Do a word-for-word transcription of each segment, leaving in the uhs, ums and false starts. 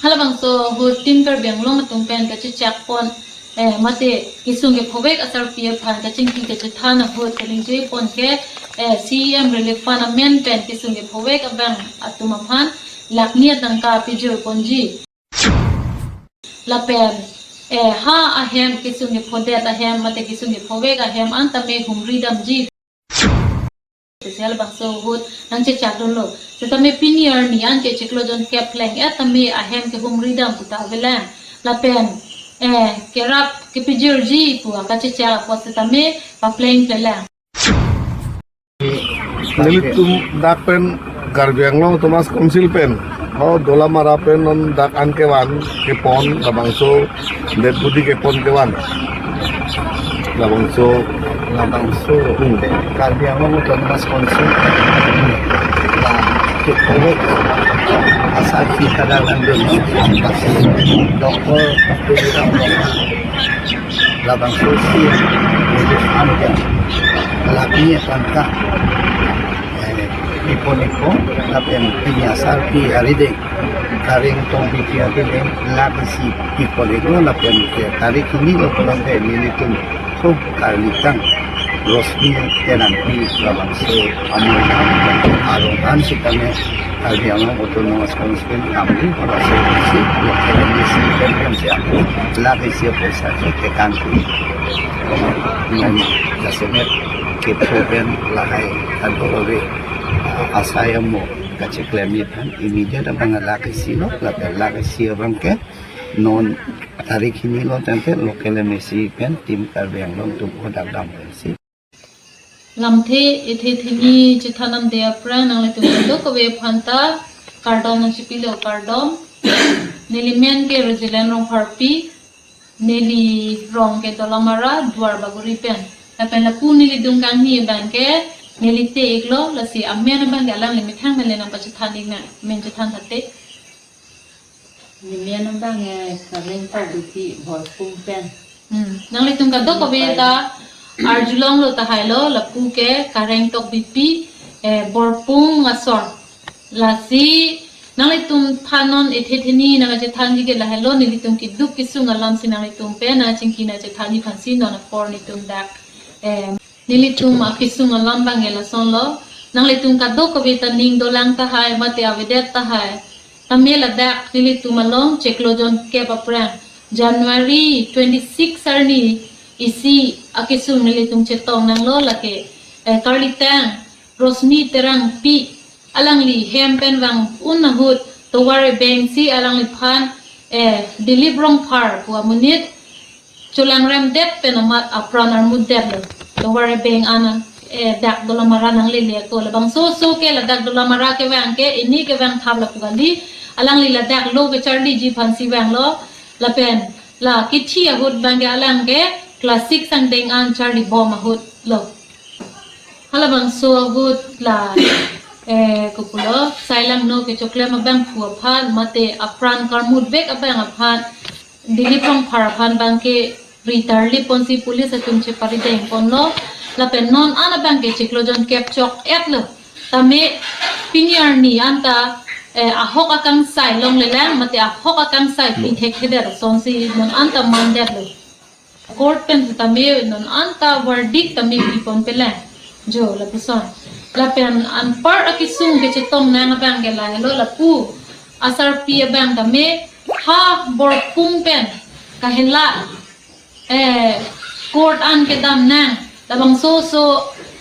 Halabangso ahut Team Karbi Anglong atum pen kachechak pon, eh, mate kesung kephovek asarpi aphan kachingki kachethan ahut kalingjui pon ke, eh, C E M Relief Fund amen pen kesung kephovek abang atum aphan lakh ni atangka pijir ponji. Lapen, eh, ha ahem kesung kephodet ahem mate kesung kephovek ahem an tame humri damji. Halabangso ahut nangchechak dunlo. Setame pini arni an ke chiklo jon kep pleng-et tame ahem kehumri dam puta avelang. Lapen, eh, kerap kepijirji pu akachechak apot setame papleng plelang. Nelitum dak pen Karbi Anglong Autonomous Council pen, oh, Dolamara pen non dak an kevan kepon labangso dead body kepon kevan. Labangso, labangso, hmm, Karbi Anglong Autonomous Council, la, kephovek asarpi kadang nangdun, pasi doktor Tuliram Ronghang. Labangso C E M Relief Fund pen lakh ni atangka, eh, pipon ikpo, lapen pini asarpi arideng Kareng Tokbipi arideng lakh isi pipon iklo, lapen ke tarik hini lo pulang ke nelitum hu karlitang Rosmi Terangpi labangso amul arong an sitame Karbi Anglong Autonomous Council namli, labangso si local M A C pen pen siya lakh isi apoisa si tekang pu. Nang jasemet kepho pen lahai kadokave, ah, asai amo kacheklem aphan immediate abang lakh isi lo, lapen lakh isi abang ke non tarik hini lo tangte local M A C pen Team Karbi Anglong atum hadak dam pensi. Lamthe ethe theni chethan damde aphrang nanglitum kadokave aphanta kardom nangchipilo, kardom. Neli men ke Rojilen Rongpharpi, neli rong ke Dolamara, Duarbagori pen. Lapen lapu neli dungkang hi abang ke neli te iklo, lasi amen abang ke alangli methang pen le nangpachethan iknang, men chethan thate. Nemen abang, eh, Kareng Tokbipi Borpung pen. Hmm. Nanglitum kadokave ta arjulonglo tahai lo, lapu ke Kareng Tokbipi, eh, Borpung asor. Lasi nanglitum aphan non ethe theni nangchethanji ke lahelo, nelitum keduk kesung alam si nanglitum pen nangchingki nangchethanji aphansi non apor nelitum dak, eh, nelitum akesung alam abang ke lasonlo. Nanglitum kadokave ta ning dolang tahai mate avedet tahai. Tame ladak nelitum along chiklo jon kep aphrang January twenty-six arni isi akesung nelitum chetong nanglo, lake, eh, karlitang Rosmi Terangpi alangli hem pen vang un ahut tovar ebeng si alangliphan, eh, Dilip Rongphar pu amonit cholangremdet pen amat apran armutdetlo. Tovar ebeng an, eh, dak Dolamara nanglele ako, labangso oso ke ladak Dolamara kevang ke, ini kevang thap lapu kali, alangli ladak lo kecharliji aphansi vanglo, lapen la kithi ahut abang ke alang ke class six angdeng an charlibom ahut lo. Halabangso ahut la, eh, kopulo, sai langno kechoklem abangphu aphan mate apran karmutbek abang aphan Dilip Rongphar aphan abang ke ri tarlip ponsi police atum cheparideng ponlo. Lapen non an abang ke chiklo jon kep chok-et lo. Tame pini arni anta, eh, ahok akangsai longlelang mate ahok akangsai pi thekthedet asonsi non anta mandetlo. Court pen tame non anta verdict tame pipon pelang. Jo lapuson. Lapen anpar akesung kechetong nang abang ke lahelo, lapu asarpi abang tame ha Borpung pen kahela, eh, court an kedam nang. Labangso oso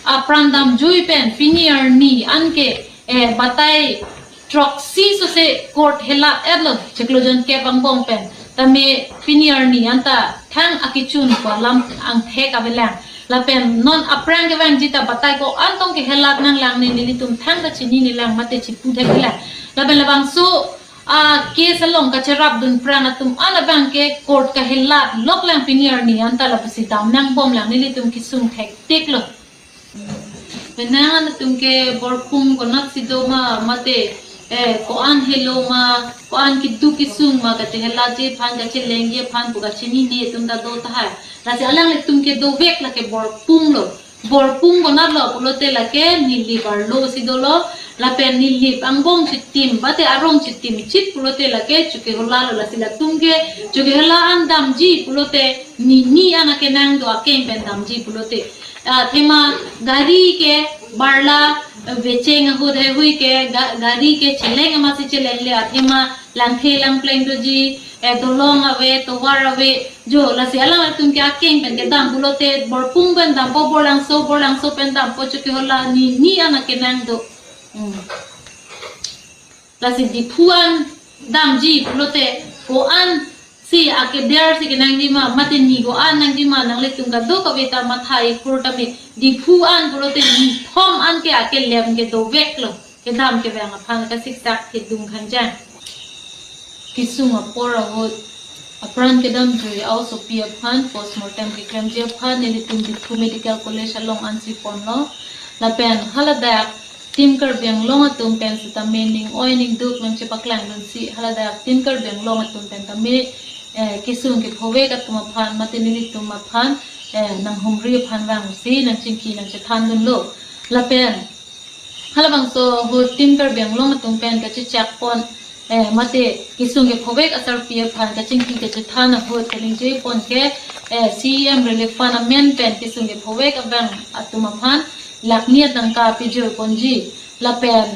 apran damjui pen pini arni an ke, eh, batai throksi sose court helat-etlo, chiklo jon kep angbong pen. Tame pini arni anta thang akechun pu alam angthek avelang. Lapen non aphrang kevangji ta batai ko-an tong kehelat nanglang ne nelitum thangta chininelang mate chiputheklang. Lapen labangso a case along kacherapdun apran atum an abang ke court kahelat loklang pini arni anta lapusi dam nangbomlang, nelitum kesung thektiklo. Penang an atum ke Borpung konatsi do ma, mate, eh, ko-an helo ma, ko-an keduk kesung ma, kachehelatji aphan, kachelengji aphan pu kachinine atum ta do tahai. Lasi alanglitum ke dovek lake Borpung lo. Borpung bonat lo pulote lake Nilip arlo si dolo, lapen Nilip angbong chitim, mate arong chitim chit pulote lake Chokihola lo, lasi latum ke Chokihola an damji pulote nini an akenang do akeng pen damji pulote. Athema gari ke barla, eh, vecheng ahut haihui ke ga-, gari ke cheleng amatsi chelengle, athema langthe langpleng doji, eh, dolong ave, tovar ave, jo, lasi alanglitum ke akeng pen kedam pulote, Borpung pen dampo, Borlangso, Borlangso pen dampo, Chokihola, nini an akenang do. Hmm. Lasi Diphu an damji pulote, ko-an si akeder si kenangji ma, mate ni ko-an nangji ma, nanglitum kadokave ta mathai kur tame, Diphu an pulote nithom an ke akelem ke dovek lo. Kedam kevang aphan kasiksak kedung khanjang. Kesung apor ahut apran kedamjui a-osopi aphan postmortem keklemji aphan nelitum Diphu Medical College along ansi ponlo. Lapen haladak Team Karbi Anglong atum pen sitame ning oi ning duk nangchepaklang dunsi, haladak Team Karbi Anglong atum pen tame, eh, kesung kephovek atum aphan mate nelitum aphan, eh, nanghumri aphan vangsi nangchingki nangchethan dunlo. Lapen halabangso ahut Team Karbi Anglong atum pen kachechak pon, eh, mate kesung kephovek asarpi aphan kachingki kachethan ahut kaningje pon ke, eh, C E M Relief Fund amen pen kesung kephovek abang atum aphan lakh ni atangka pejir ponji. Lapen,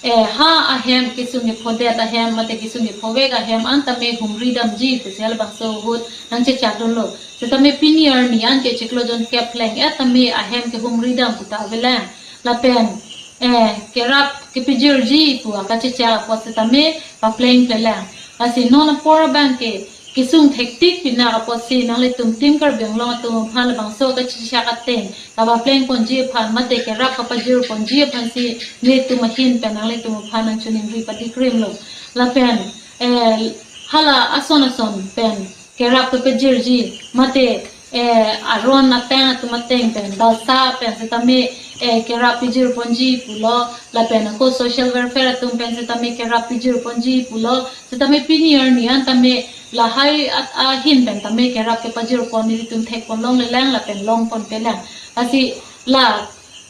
eh, ha ahem, kesung kephodet ahem mate kesung kephovek ahem an tame humri damji pusi halabangso ahut nangchechak dunlo. Setame pini arni an ke chiklo jon kep leng-et tame ahem kehumri dam puta avelang. Lapen, eh, kerap kepejirji pu akachechak apot setame papleng plelang. Lasi non apor abang ke kesung thektik pinak apotsi nanglitum Team Karbi Anglong atum aphan labangso kachechak ateng kapapleng ponji aphan mate kerap kapajir ponji aphansi nelitum ahin pen nanglitum aphan nangchiningri padikrimlo. Lapen, eh, hala ason ason pen kerap kepejirji mate, eh, aron ateng atum ateng pen, Balsa pen setame, eh, kerap pejir ponji pulo, lapen ako social welfare atum pen setame kerap pejir ponji pulo, setame pini arni an tame lahai at-, ahin pen tame kerap kepajir pon nelitum thek pon longlelang lapen long pon pelang. Lasi la,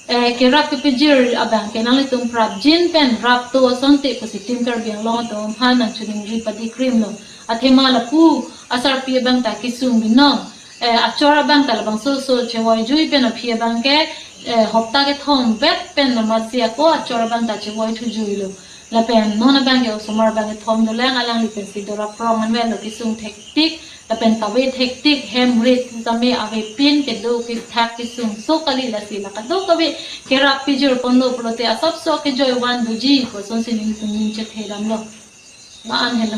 eh, kerap kepejir abang ke nanglitum prapjin pen rapto asonte pusi Team Karbi Anglong atum aphan nangchiningri padikrimlo. Athema lapu asarpi abang ta kesung binong, eh, achor abang ta labangso so chevoijui pen aphi abang ke, eh, hopta kethom vet pen amatsi ako achor abang ta chevoithujuilo. Lapen non abang ke osomar abang kethom dolang, alangli pensi dorap rong anvetlo, kesung thektik lapen kave thektik, hem rit tame avepin kedo kethak kesung so kali, lasi la kadokave kerap pejir ponlo pulote asapso kejoi van buji pu asonsi nelitum ning chethe damlo. La-an helo.